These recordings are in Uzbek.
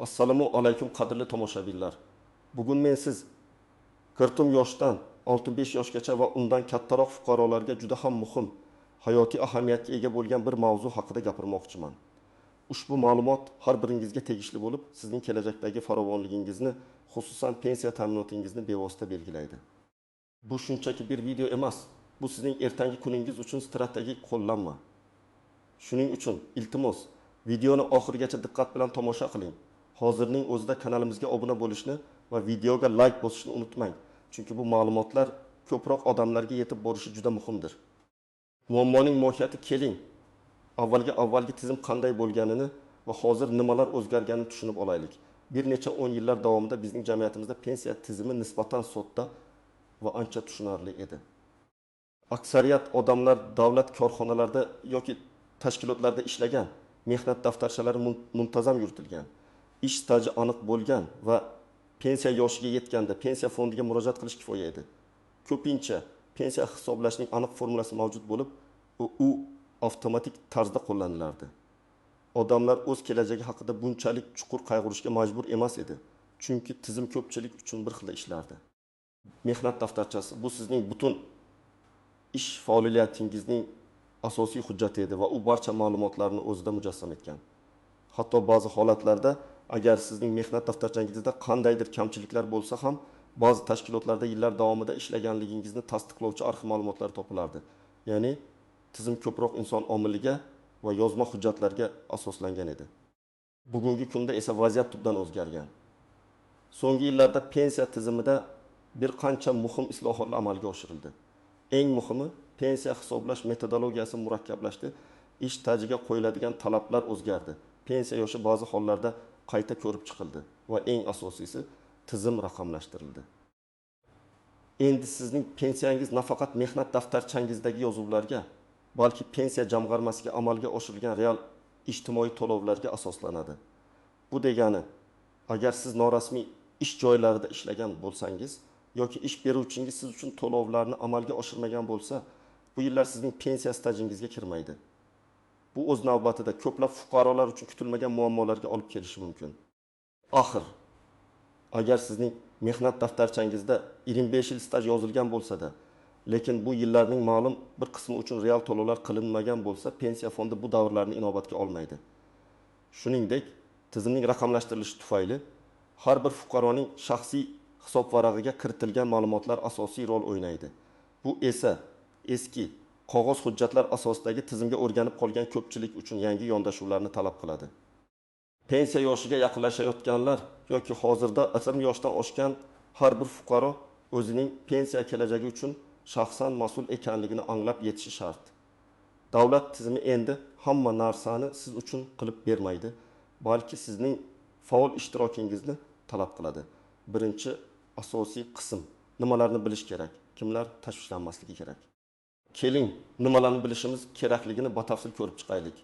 Assalomu alaykum, qadrli tomoshabinlar. Bugun men siz 40 yoshdan 65 yoshgacha va undan kattaroq fuqarolarga juda ham muhim, hayotiy ahamiyatga ega bo'lgan bir mavzu haqida gapirmoqchiman. Ushbu ma'lumot har biringizga tegishli bo'lib, sizning kelajakdagi farovonligingizni, xususan pensiya ta'minotingizni bevosita belgilaydi. Bu shunchaki bir video emas, bu sizning ertangi kuningiz uchun strategik qo'llanma. Shuning uchun iltimos, videoni oxirigacha diqqat bilan tomosha qiling. Hozirning o'zida kanalimizga obuna bo'lishni va videoga like bosishni unutmang. Chunki bu ma'lumotlar ko'proq odamlarga yetib borishi juda muhimdir. Muammoning mohiyati keling. Avvalgi tizim qanday bo'lganini va hozir nimalar o'zgarganini tushunib olaylik. Bir necha 10 yillar davomida bizning jamiyatimizda pensiya tizimi nisbatan sodda va ancha tushunarli edi. Aksariyat odamlar davlat korxonalarida yoki tashkilotlarda ishlagan, mehnat daftarchalari muntazam yuritilgan, ish staji aniq bo'lgan va pensiya yoshiga yetganda pensiya fondiga murojaat qilish kifoya edi. Ko'pincha pensiya hisoblashning aniq formulasi mavjud bo'lib, u avtomatik tarzda qo'llanilardi. Odamlar o'z kelajagi haqida bunchalik chuqur qayg'urishga majbur emas edi, chunki tizim ko'pchilik uchun bir xilda ishlardi. Mehnat daftarchasi bu sizning butun ish faoliyatingizning asosiy hujjati edi va u barcha ma'lumotlarni o'zida mujassam etgan. Hatto ba'zi holatlarda agar sizning mehnat daftarchangizda qandaydir kamchiliklar bo'lsa ham, ba'zi tashkilotlarda yillar davomida ishlaganligingizni tasdiqlovchi arxiv ma'lumotlari topilardi. Ya'ni tizim ko'proq inson omiliga va yozma hujjatlarga asoslangan edi. Bugungi kunda esa vaziyat tubdan o'zgargan. So'nggi yillarda pensiya tizimida bir qancha muhim islohotlar amalga oshirildi. Eng muhimi, pensiya hisoblash metodologiyasi murakkablashdi, ish stajiga qo'yiladigan talablar o'zgardi. Pensiya yoshi ba'zi hollarda qayta ko'rib chiqildi va eng asosiysi tizim raqamlashtirildi. Endi sizning pensiyangiz nafaqat mehnat daftarchangizdagi yozuvlarga, balki pensiya jamg'armasiga amalga oshirilgan real ijtimoiy to'lovlarga asoslanadi. Bu degani, agar siz norasmiy ish joylarida ishlagan bo'lsangiz yoki ish beruvchingiz siz uchun to'lovlarni amalga oshirmagan bo'lsa, bu yillar sizning pensiya stajingizga kirmaydi. Bu o'z navbatida ko'plab fuqarolar uchun kutilmagan muammolarga olib kelishi mumkin. Axir, agar sizning mehnat daftarchangizda 25 yil staj yozilgan bo'lsa-da, lekin bu yillarning ma'lum bir qismi uchun real to'lovlar qilinmagan bo'lsa, pensiya fondi bu davrlarni inobatga olmaydi. Shuningdek, tizimning raqamlashtirilishi tufayli har bir fuqaroning shaxsiy hisob varag'iga kiritilgan ma'lumotlar asosiy rol o'ynaydi. Bu esa eski qog'oz hujjatlar asosidagi tizimga o'rganib qolgan ko'pchilik uchun yangi yondashuvlarni talab qiladi. Pensiya yoshiga yaqinlashayotganlar yoki hozirda 60 yoshdan oshgan har bir fuqaro o'zining pensiya kelajagi uchun shaxsan mas'ul ekanligini anglab yetishi shart. Davlat tizimi endi hamma narsani siz uchun qilib bermaydi, balki sizning faol ishtirokingizni talab qiladi. Birinchi asosiy qism, nimalarni bilish kerak, kimlar tashvishlanmasligi kerak. Keling, nimalarni bilishimiz kerakligini batafsil ko'rib chiqaylik.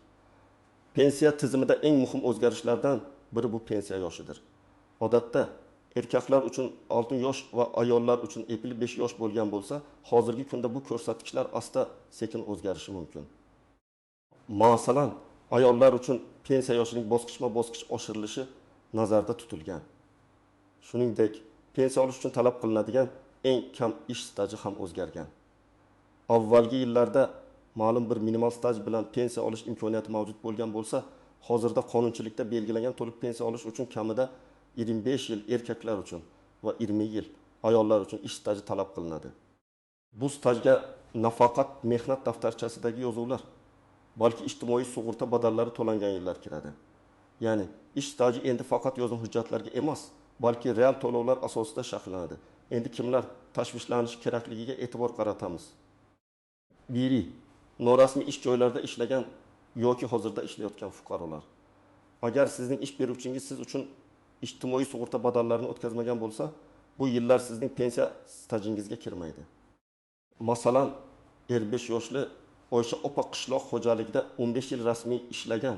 Pensiya tizimida eng muhim o'zgarishlardan biri bu pensiya yoshidir. Odatda erkaklar uchun 6 yosh va ayollar uchun 55 yosh bo'lgan bo'lsa, hozirgi kunda bu ko'rsatkichlar asta-sekin o'zgarishi mumkin. Masalan, ayollar uchun pensiya yoshining bosqichma-bosqich oshirilishi nazarda tutilgan. Shuningdek, pensiya olish uchun talab qilinadigan eng kam ish staji ham o'zgargan. Avvalgi yillarda ma'lum bir minimal staj bilan pensiya olish imkoniyati mavjud bo'lgan bo'lsa, hozirda qonunchilikda belgilangan to'liq pensiya olish uchun kamida 25 yil erkaklar uchun va 20 yil ayollar uchun ish staji talab qilinadi. Bu stajga nafaqat mehnat daftarchasidagi yozuvlar, balki ijtimoiy sug'urta badallari to'langan yillar kiradi. Ya'ni ish staji endi faqat yozma hujjatlarga emas, balki real to'lovlar asosida shakllanadi. Endi kimlar tashvishlanishi kerakligiga e'tibor qaratamiz. Biri, norasmiy ish joylarida ishlagan yoki hozirda ishlayotgan fuqarolar. Agar sizning ish beruvchingiz siz uchun ijtimoiy sug'urta badallarini o'tkazmagan bo'lsa, bu yillar sizning pensiya stajingizga kirmaydi. Masalan, 55 yoshli Oysha opa qishloq xo'jaligida 15 yil rasmiy ishlagan,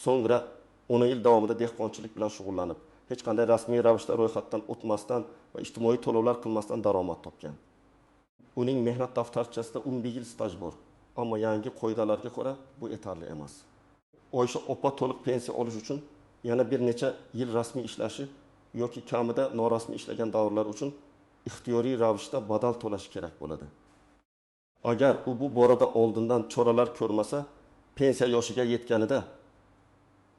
so'ngra 10 yil davomida dehqonchilik bilan shug'ullanib, hech qanday rasmiy ravishda ro'yxatdan o'tmasdan va ijtimoiy to'lovlar qilmasdan daromad topgan. Uning mehnat daftarchasida 11 yil staj bor, ammo yangi qoidalarga ko'ra bu yetarli emas. Oysha opa to'liq pensiya olish uchun yana bir necha yil rasmiy ishlashi yoki kamida norasmiy ishlagan davrlar uchun ixtiyoriy ravishda badal to'lashi kerak bo'ladi. Agar u bu borada oldindan choralar ko'rmasa, pensiya yoshiga yetganida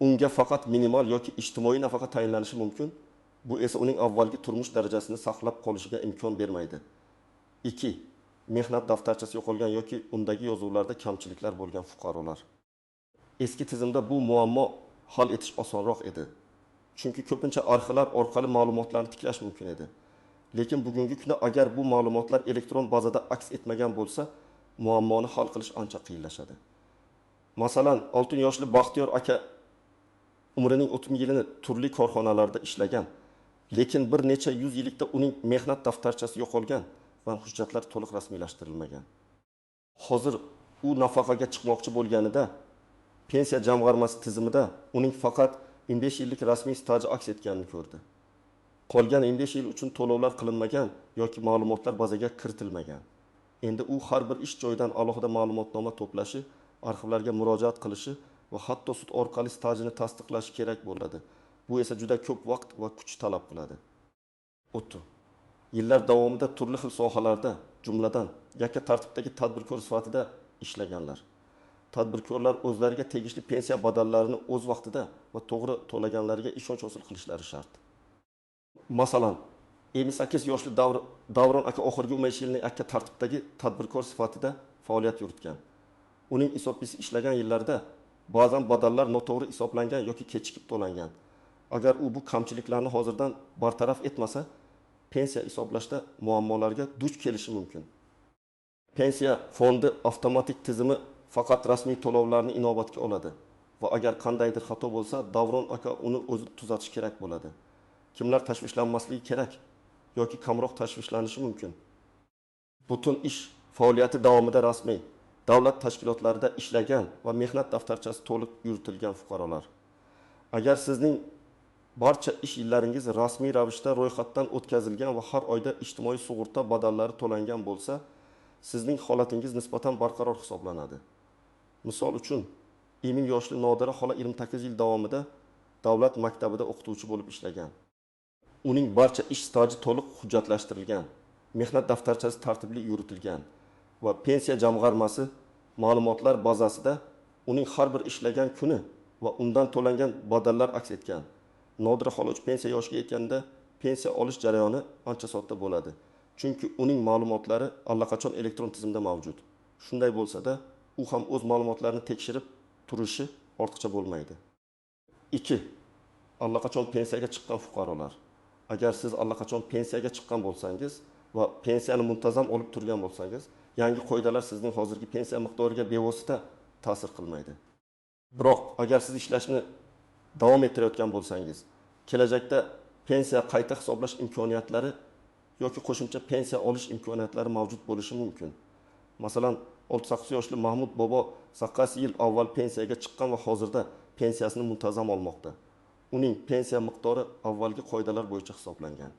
unga faqat minimal yoki ijtimoiy nafaqa tayinlanishi mumkin, bu esa uning avvalgi turmush darajasini saqlab qolishiga imkon bermaydi. 2. Mehnat daftarchasi yo'qolgan yoki undagi yozuvlarda kamchiliklar bo'lgan fuqarolar. Eski tizimda bu muammo hal etish osonroq edi. Chunki ko'pincha arxivlar orqali ma'lumotlarni tiklash mumkin edi. Lekin bugungi kunda agar bu ma'lumotlar elektron bazada aks etmagan bo'lsa, muammoni hal qilish ancha qiyinlashadi. Masalan, 6 yoshli Baxtiyor aka umrining 30 yilini turli korxonalarda ishlagan, lekin bir necha yuz yillikda uning mehnat daftarchasi yo'qolgan va hujjatlar to'liq rasmiylashtirilmagan. Hozir u nafaqaga chiqmoqchi bo'lganida pensiya jamg'armasi tizimida uning faqat 15 yillik rasmiy staji aks etganini ko'rdi. Qolgan 15 yil uchun to'lovlar qilinmagan yoki ma'lumotlar bazaga kiritilmagan. Endi u har bir ish joyidan alohida ma'lumotnoma to'plashi, arxivlarga murojaat qilishi va hatto sud orqali stajini tasdiqlashi kerak bo'ladi. Bu esa juda ko'p vaqt va kuch talab qiladi. 30. Yillar davomida turli xil sohalarda, jumladan yakka tartibdagi tadbirkor sifatida ishlaganlar. Tadbirkorlar o'zlariga tegishli pensiya badallarini o'z vaqtida va to'g'ri to'laganlariga ishonch hosil qilishlari shart. Masalan, 58 yoshli Davron aka oxirgi 15 yilni yakka tartibdagi tadbirkor sifatida faoliyat yuritgan. Uning hisobchisi ishlagan yillarda ba'zan badallar noto'g'ri hisoblangan yoki kechikib to'langan. Agar u bu kamchiliklarni hozirdan bartaraf etmasa, pensiya hisoblashda muammolarga duch kelishi mumkin. Pensiya fondi avtomatik tizimi faqat rasmiy to'lovlarni inobatga oladi va agar qandaydir xato bo'lsa, Davron aka uni o'zi tuzatish kerak bo'ladi. Kimlar tashvishlanmasligi kerak yoki kamroq tashvishlanishi mumkin? Butun ish faoliyati davomida rasmiy davlat tashkilotlarida ishlagan va mehnat daftarchasi to'liq yuritilgan fuqarolar. Agar sizning barcha ish yillaringiz rasmiy ravishda ro'yxatdan o'tkazilgan va har oyda ijtimoiy sug'urta badallari to'langan bo'lsa, sizning holatingiz nisbatan barqaror hisoblanadi. Misol uchun, 20 yoshli Nodira xola 28 yil davomida davlat maktabida o'qituvchi bo'lib ishlagan. Uning barcha ish staji to'liq hujjatlashtirilgan, mehnat daftarchasi tartibli yuritilgan va pensiya jamg'armasi ma'lumotlar bazasida uning har bir ishlagan kuni va undan to'langan badallar aks etgan. Nodira xola pensiya yoshiga yetganda pensiya olish jarayoni ancha sodda bo'ladi. Chunki uning ma'lumotlari allaqachon elektron tizimda mavjud. Shunday bo'lsa-da, u ham o'z ma'lumotlarini tekshirib turishi ortiqcha bo'lmaydi. 2. Allaqachon pensiyaga chiqqan fuqarolar. Agar siz allaqachon pensiyaga chiqqan bo'lsangiz va pensiyani muntazam olib turgan bo'lsangiz, yangi qoidalar sizning hozirgi pensiya miqdoriga bevosita ta'sir qilmaydi. Biroq agar siz ishlashni davom ettirayotgan bo'lsangiz, kelajakda pensiya qayta hisoblash imkoniyatlari yoki qo'shimcha pensiya olish imkoniyatlari mavjud bo'lishi mumkin. Masalan, 68 yoshli Mahmud bobo 8 yil avval pensiyaga chiqqan va hozirda pensiyasini muntazam olmoqda. Uning pensiya miqdori avvalgi qoidalar bo'yicha hisoblangan.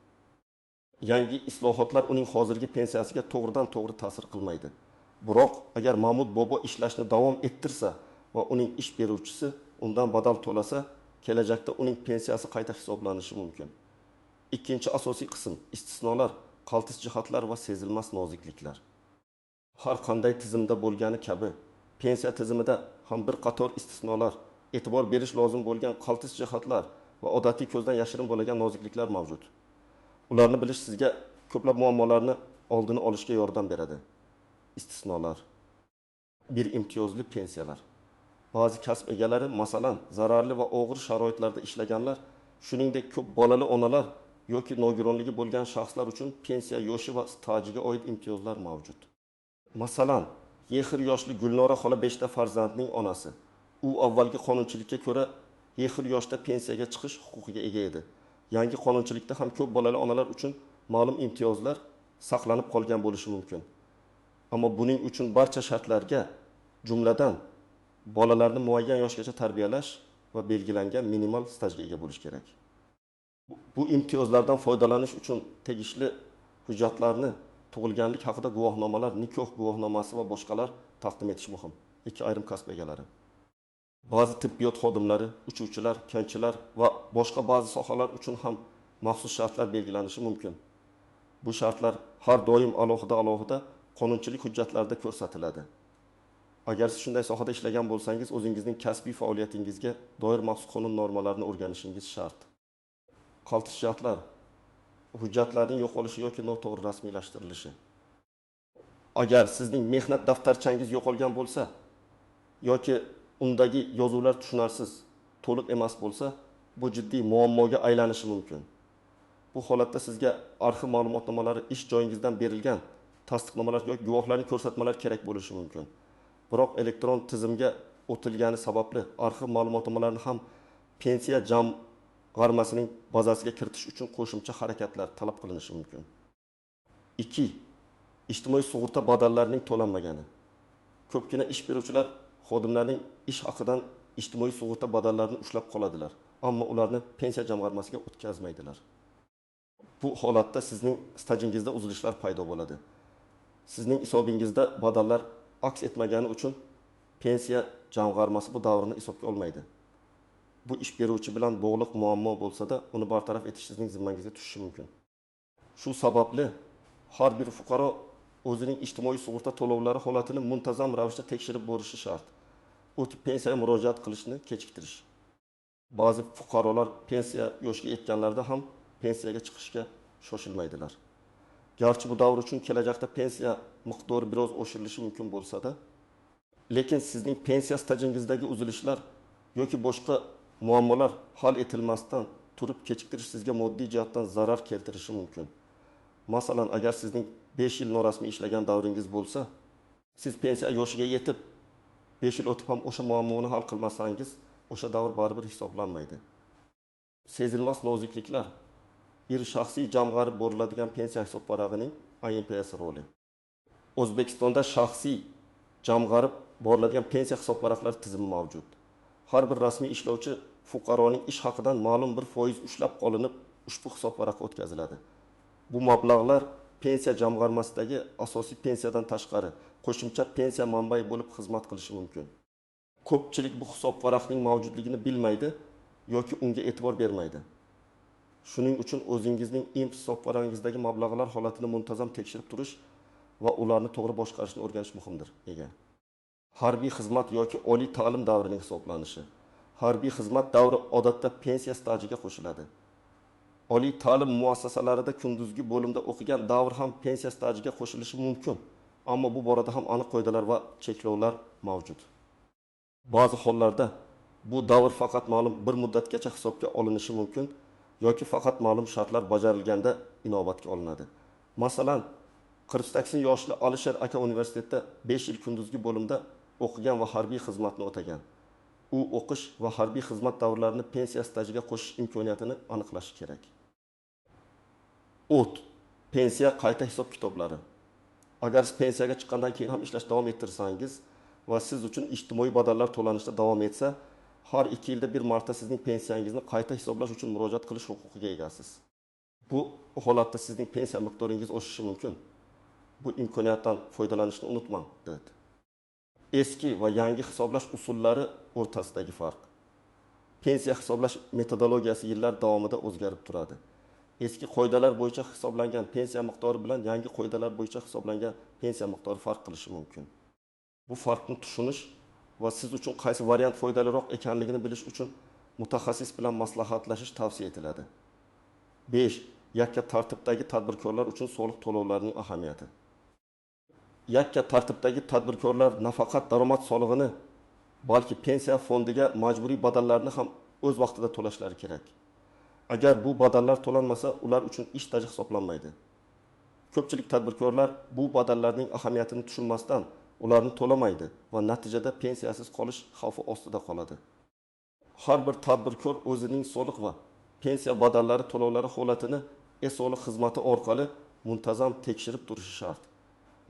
Yangi islohotlar uning hozirgi pensiyasiga to'g'ridan-to'g'ri ta'sir qilmaydi. Biroq agar Mahmud bobo ishlashni davom ettirsa va uning ish beruvchisi undan badal to'lasa, kelajakda uning pensiyasi qayta hisoblanishi mumkin. Ikkinchi asosiy qism istisnolar, qaltis jihatlar va sezilmas nozikliklar. Har qanday tizimda bo'lgani kabi, pensiya tizimida ham bir qator istisnolar, e'tibor berish lozim bo'lgan qaltis jihatlar va odatiy ko'zdan yashirin bo'lgan nozikliklar mavjud. Ularni bilish sizga ko'plab muammolarni oldini olishga yordam beradi. Istisnolar. Bir imtiyozli pensiyalar. Ba'zi kasb egalari, masalan, zararli va og'ir sharoitlarda ishlaganlar, shuningdek ko'p bolali onalar yoki nogironligi bo'lgan shaxslar uchun pensiya yoshi va stajiga oid imtiyozlar mavjud. Masalan, Yexir yoshli Gulnora xola 5 ta farzandning onasi. U avvalgi qonunchilikka ko'ra Yexir yoshda pensiyaga chiqish huquqiga ega edi. Yangi qonunchilikda ham ko'p bolali onalar uchun ma'lum imtiyozlar saqlanib qolgan bo'lishi mumkin. Ammo buning uchun barcha shartlarga, jumladan bolalarni muayyan yoshgacha tarbiyalash va belgilangan minimal stajga ega bo'lish kerak. Bu imtiyozlardan foydalanish uchun tegishli hujjatlarni, tug'ilganlik haqida guvohnomalar, nikoh guvohnomasi va boshqalar taqdim etish muhim. Ikki ayrim kasb egalari. Ba'zi tibbiyot xodimlari, uchuvchilar, konchilar va boshqa ba'zi sohalar uchun ham maxsus shartlar belgilanishi mumkin. Bu shartlar har doim alohida-alohida qonunchilik hujjatlarida ko'rsatiladi. Agar siz shunday sohada ishlagan bo'lsangiz, o'zingizning kasbiy faoliyatingizga doir maxsus qonun normalarini o'rganishingiz shart. Qaltis jihatlar: hujjatlarning yo'qolishi yoki noto'g'ri rasmiylashtirilishi. Agar sizning mehnat daftarchangiz yo'qolgan bo'lsa yoki undagi yozuvlar tushunarsiz, to'liq emas bo'lsa, bu jiddiy muammoga aylanishi mumkin. Bu holatda sizga arxiv ma'lumotnomalari, ish joyingizdan berilgan tasdiqnomalar yoki guvohlarning ko'rsatmalari kerak bo'lishi mumkin. Biroq elektron tizimga o'tilgani sababli arxiv ma'lumotnomalarini ham pensiya jamg'armasining bazasiga kiritish uchun qo'shimcha harakatlar talab qilinishi mumkin. 2. Ijtimoiy sug'urta badallarining to'lanmagani. Ko'pgina ish beruvchilar xodimlarning ish haqidan ijtimoiy sug'urta badallarini ushlab qoladilar, ammo ularni pensiya jamg'armasiga o'tkazmaydilar. Bu holatda sizning stajingizda uzilishlar paydo bo'ladi. Sizning hisobingizda badallar aks etmagani uchun pensiya jamg'armasi bu davrni hisobga olmaydi. Bu ish beruvchi bilan bog'liq muammo bo'lsa-da, uni bartaraf etish sizning zimmangizga tushishi mumkin. Shu sababli har bir fuqaro o'zining ijtimoiy sug'urta to'lovlari holatini muntazam ravishda tekshirib borishi shart. O'tib pensiyaga murojaat qilishni kechiktirish. Ba'zi fuqarolar pensiya yoshiga yetganlarida ham pensiyaga chiqishga shoshilmaydilar. Garchi bu davr uchun kelajakda pensiya miqdori biroz oshirilishi mumkin bo'lsa-da, lekin sizning pensiya stajingizdagi uzilishlar yoki boshqa muammolar hal etilmasdan turib kechiktirish sizga moddiy jihatdan zarar keltirishi mumkin. Masalan, agar sizning 5 yil norasmiy ishlagan davringiz bo'lsa, siz pensiya yoshiga yetib 5 yil o'tib ham o'sha muammoni hal qilmasangiz, o'sha davr baribir hisoblanmaydi. Sezilmas nozikliklar. Bir shaxsiy jamg'arib boriladigan pensiya hisobvarag'ining INPS roli. O'zbekistonda shaxsiy jamg'arib boriladigan pensiya hisobvaraqlari tizimi mavjud. Har bir rasmiy ishlovchi fuqaroning ish haqidan ma'lum bir foiz ushlab qolinib, ushbu hisobvaraqqa o'tkaziladi. Bu mablag'lar pensiya jamg'armasidagi asosiy pensiyadan tashqari qo'shimcha pensiya manbai bo'lib xizmat qilishi mumkin. Ko'pchilik bu hisobvaraqning mavjudligini bilmaydi yoki unga e'tibor bermaydi. Shuning uchun o'zingizning INPS hisobvarag'ingizdagi mablag'lar holatini muntazam tekshirib turish va ularni to'g'ri boshqarishni o'rganish muhimdir. Nega? Harbiy xizmat yoki oliy ta'lim davrining hisoblanishi. Harbiy xizmat davri odatda pensiya stajiga qo'shiladi. Oliy ta'lim muassasalarida kunduzgi bo'limda o'qigan davr ham pensiya stajiga qo'shilishi mumkin, ammo bu borada ham aniq qoidalar va cheklovlar mavjud. Ba'zi hollarda bu davr faqat ma'lum bir muddatgacha hisobga olinishi mumkin yoki faqat ma'lum shartlar bajarilganda inobatga olinadi. Masalan, 48 yoshli Alisher aka universitetda 5 yil kunduzgi bo'limda o'qigan va harbiy xizmatni o'tagan. U o'qish va harbiy xizmat davrlarini pensiya stajiga qo'shish imkoniyatini aniqlashi kerak. O't pensiya qayta hisob kitoblari. Agar siz pensiyaga chiqqandan keyin ham ishlash davom ettirsangiz va siz uchun ijtimoiy badallar to'lanishda davom etsa, har 2 yilda bir marta sizning pensiyangizni qayta hisoblash uchun murojaat qilish huquqiga egasiz. Bu holatda sizning pensiya miqdoringiz oshishi mumkin. Bu imkoniyatdan foydalanishni unutmang, dedi. Eski va yangi hisoblash usullari o'rtasidagi farq. Pensiya hisoblash metodologiyasi yillar davomida o'zgarib turadi. Eski qoidalar bo'yicha hisoblangan pensiya miqdori bilan yangi qoidalar bo'yicha hisoblangan pensiya miqdori farq qilishi mumkin. Bu farqni tushunish va siz uchun qaysi variant foydaliroq ekanligini bilish uchun mutaxassis bilan maslahatlashish tavsiya etiladi. 5. Yakka tartibdagi tadbirkorlar uchun soliq to'lovlarining ahamiyati. Yakka tartibdagi tadbirkorlar nafaqat daromad solig'ini, balki pensiya fondiga majburiy badallarni ham o'z vaqtida to'lashlari kerak. Agar bu badallar to'lanmasa, ular uchun ish staji hisoblanmaydi. Ko'pchilik tadbirkorlar bu badallarning ahamiyatini tushunmasdan ularni to'lamaydi va natijada pensiyasiz qolish xavfi ostida qoladi. Har bir tadbirkor o'zining soliq va pensiya badallari to'lovlari holatini e-soliq xizmati orqali muntazam tekshirib turishi shart.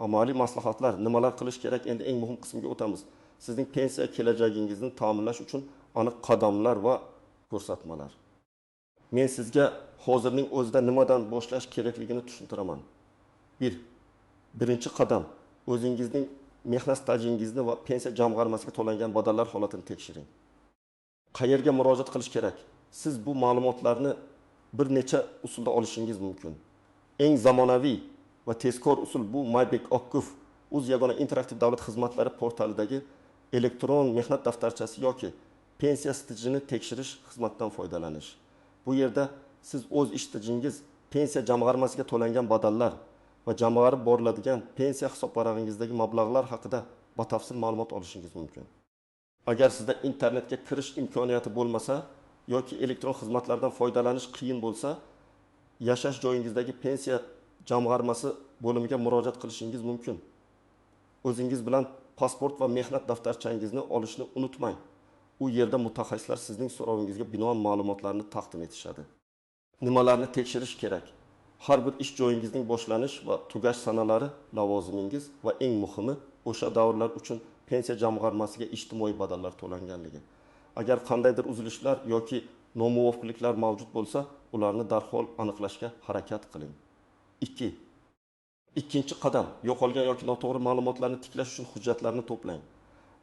Amaliy maslahatlar, nimalar qilish kerak, endi eng muhim qismga o'tamiz. Sizning pensiya kelajagingizni ta'minlash uchun aniq qadamlar va ko'rsatmalar. Men sizga hozirning o'zida nimadan boshlash kerakligini tushuntiraman. 1. Birinchi qadam, o'zingizning mehnat stajingizni va pensiya jamg'armasiga to'langan badallar holatini tekshiring. Qayerga murojaat qilish kerak? Siz bu ma'lumotlarni bir necha usulda olishingiz mumkin. Eng zamonaviy va tezkor usul bu MyBackupGov. Uz yagona interaktiv davlat xizmatlari portalidagi elektron mehnat daftarchasi yoki pensiya stajini tekshirish xizmatidan foydalanish. Bu yerda siz o'z ish stajingiz, Pensiya jamg'armasiga to'langan badallar va jamg'arib boriladigan pensiya hisobvarag'ingizdagi mablag'lar haqida batafsil ma'lumot olishingiz mumkin. Agar sizda internetga kirish imkoniyati bo'lmasa yoki elektron xizmatlardan foydalanish qiyin bo'lsa, yashash joyingizdagi Pensiya jamg'armasi bo'limiga murojaat qilishingiz mumkin. O'zingiz bilan pasport va mehnat daftarchangizni olishni unutmang. U yerda mutaxassislar sizning so'rovingizga binoan ma'lumotlarni taqdim etishadi. Nimalarni tekshirish kerak? Har bir ish joyingizning boshlanish va tugash sanalari, lavozimingiz va eng muhimi, o'sha davrlar uchun Pensiya jamg'armasiga ijtimoiy badallar to'langanligi. Agar qandaydir uzilishlar yoki nomuvofiqliklar mavjud bo'lsa, ularni darhol aniqlashga harakat qiling. 2. Ikkinchi qadam: yo'qolgan yoki noto'g'ri ma'lumotlarni tiklash uchun hujjatlarni to'plang.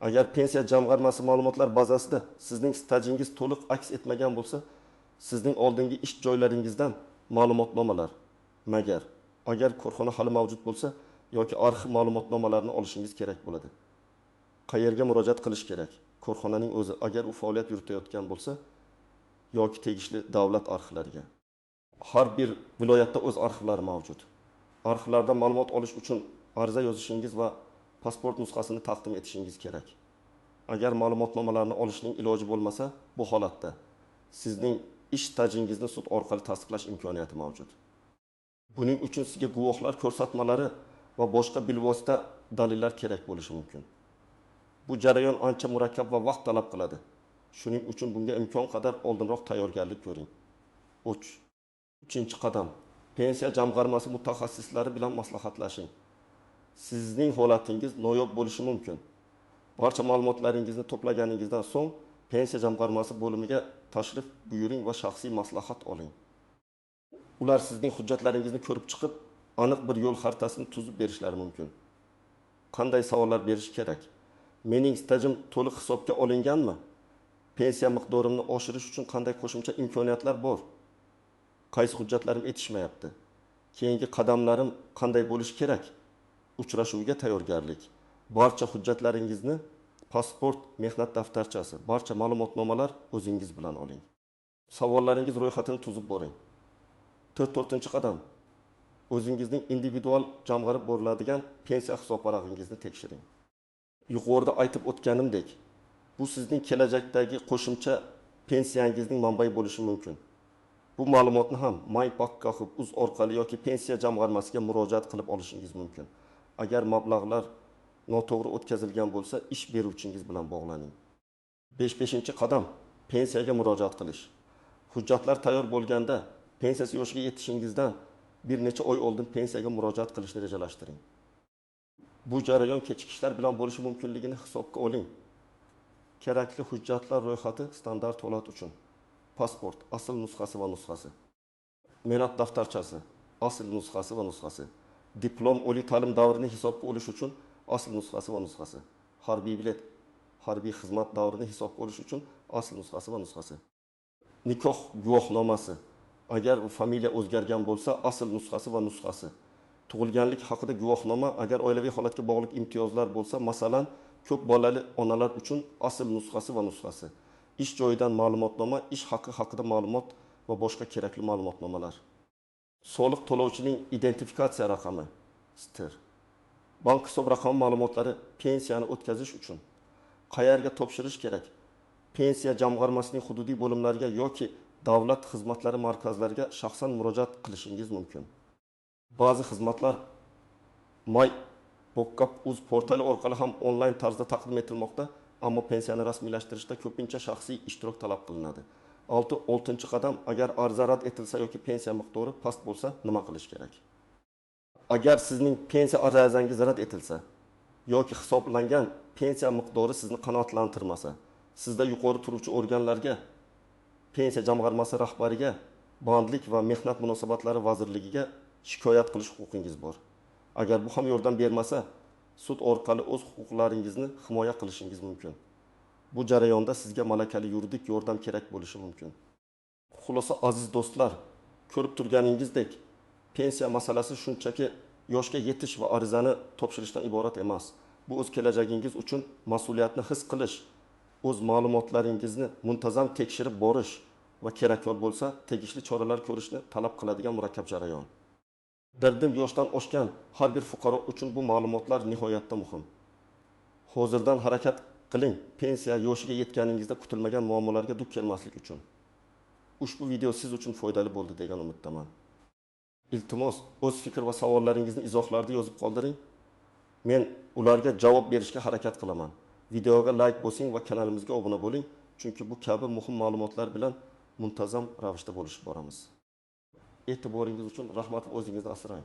Agar Pensiya jamg'armasi ma'lumotlar bazasida sizning stajingiz to'liq aks etmagan bo'lsa, sizning oldingi ish joylaringizdan ma'lumotnomalar, magar, agar korxona hali mavjud bo'lsa, yoki arxiv ma'lumotnomalarini olishingiz kerak bo'ladi. Qayerga murojaat qilish kerak? Korxonaning o'zi, agar u faoliyat yuritayotgan bo'lsa, yoki tegishli davlat arxivlariga. Har bir viloyatda o'z arxivlari mavjud. Arxivlardan ma'lumot olish uchun ariza yozishingiz va pasport nusxasini taqdim etishingiz kerak. Agar ma'lumotnomalarni olishning iloji bo'lmasa, bu holatda sizning ish stajingizni sud orqali tasdiqlash imkoniyati mavjud. Buning uchun sizga guvohlar ko'rsatmalari va boshqa bilvosita dalillar kerak bo'lishi mumkin. Bu jarayon ancha murakkab va vaqt talab qiladi. Shuning uchun bunga imkon qadar oldinroq tayyorgarlik ko'ring. 3. Uchinchi qadam: Pensiya jamg'armasi mutaxassislari bilan maslahatlashing. Sizning holatingiz noyob bo'lishi mumkin. Barcha ma'lumotlaringizni to'plaganingizdan so'ng Pensiya jamg'armasi bo'limiga tashrif buyuring va shaxsiy maslahat oling. Ular sizning hujjatlaringizni ko'rib chiqib, aniq bir yo'l xaritasini tuzib berishlari mumkin. Qanday savollar berish kerak? Mening stajim to'liq hisobga olinganmi? Pensiya miqdorimni oshirish uchun qanday qo'shimcha imkoniyatlar bor? Qaysi hujjatlarim yetishmayapti? Keyingi qadamlarim qanday bo'lishi kerak? Uchrashuvga tayyorgarlik. Barcha hujjatlaringizni, pasport, mehnat daftarchasi, barcha ma'lumotnomalar o'zingiz bilan oling. Savollaringiz ro'yxatini tuzib boring. 4-to'rtinchi qadam. O'zingizning individual jamg'arib boriladigan pensiya hisobvarag'ingizni tekshiring. Yuqorida aytib o'tganimdek, bu sizning kelajakdagi qo'shimcha pensiyangizning manbai bo'lishi mumkin. Bu ma'lumotni ham MyBackupGov.uz orqali yoki Pensiya jamg'armasiga murojaat qilib olishingiz mumkin. Agar mablag'lar noto'g'ri o'tkazilgan bo'lsa, ish beruvchingiz bilan bog'laning. 5-5 qadam: pensiyaga murojaat qilish. Hujjatlar tayyor bo'lganda, pensiya yoshiga yetishingizdan bir necha oy oldin pensiyaga murojaat qilishni rejalashtiring. Bu jarayon kechikishlar bilan bo'lishi mumkinligini hisobga oling. Kerakli hujjatlar ro'yxati standart holat uchun: pasport, asl nusxasi va nusxasi, mehnat daftarchasi, asl nusxasi va nusxasi, diplom oliy ta'lim davrini hisobga olish uchun asl nusxasi va nusxasi, harbiy bilet, harbiy xizmat davrini hisobga olish uchun asl nusxasi va nusxasi, nikoh guvohnomasi, agar familiya o'zgargan bo'lsa, asl nusxasi va nusxasi, tug'ilganlik haqida guvohnoma, agar oilaviy holatga bog'liq imtiyozlar bo'lsa, masalan, ko'p bolali onalar uchun asl nusxasi va nusxasi, ish joyidan ma'lumotnoma, ish haqi haqida ma'lumot va boshqa kerakli ma'lumotnomalar. Soliq to'lovchining identifikatsiya raqami STR. Bank hisob raqami ma'lumotlari pensiyani o'tkazish uchun qayerga topshirish kerak? Pensiya jamg'armasining hududiy bo'limlariga yoki davlat xizmatlari markazlariga shaxsan murojaat qilishingiz mumkin. Ba'zi xizmatlar MyBackupGov.uz portali orqali ham onlayn tarzda taqdim etilmoqda, ammo pensiyani rasmiylashtirishda ko'pincha shaxsiy ishtirok talab qilinadi. 6-oltinchi qadam: agar arza rad etilsa yoki pensiya miqdori past bo'lsa, nima qilish kerak? Agar sizning pensiya arizangiz rad etilsa yoki hisoblangan pensiya miqdori sizni qanoatlantirmasa, sizda yuqori turuvchi organlarga, Pensiya jamg'armasi rahbariga, Bandlik va mehnat munosabatlari vazirligiga shikoyat qilish huquqingiz bor. Agar bu ham yordam bermasa, sud orqali o'z huquqlaringizni himoya qilishingiz mumkin. Bu jarayonda sizga malakali yuridik yordam kerak bo'lishi mumkin. Xulosa Aziz do'stlar, ko'rib turganingizdek, pensiya masalasi shunchaki yoshga yetish va arizani topshirishdan iborat emas. Bu o'z kelajagingiz uchun mas'uliyatni his qilish, o'z ma'lumotlaringizni muntazam tekshirib borish va kerakl bo'lsa, tegishli choralar ko'rishni talab qiladigan murakkab jarayon. 40 yoshdan oshgan har bir fuqaro uchun bu ma'lumotlar nihoyatda muhim. Hozirdan harakat qiling, pensiya yoshiga yetganingizda kutilmagan muammolarga duk kelmaslik uchun. Ushbu video siz uchun foydali bo'ldi degan umiddaman. Iltimos, o'z fikr va savollaringizni izohlarda yozib qoldiring. Men ularga javob berishga harakat qilaman. Videoga like bosing va kanalimizga obuna bo'ling, chunki bu kabi muhim ma'lumotlar bilan muntazam ravishda bo'lishib boramiz. E'tiboringiz uchun rahmat, o'zingizni asrang.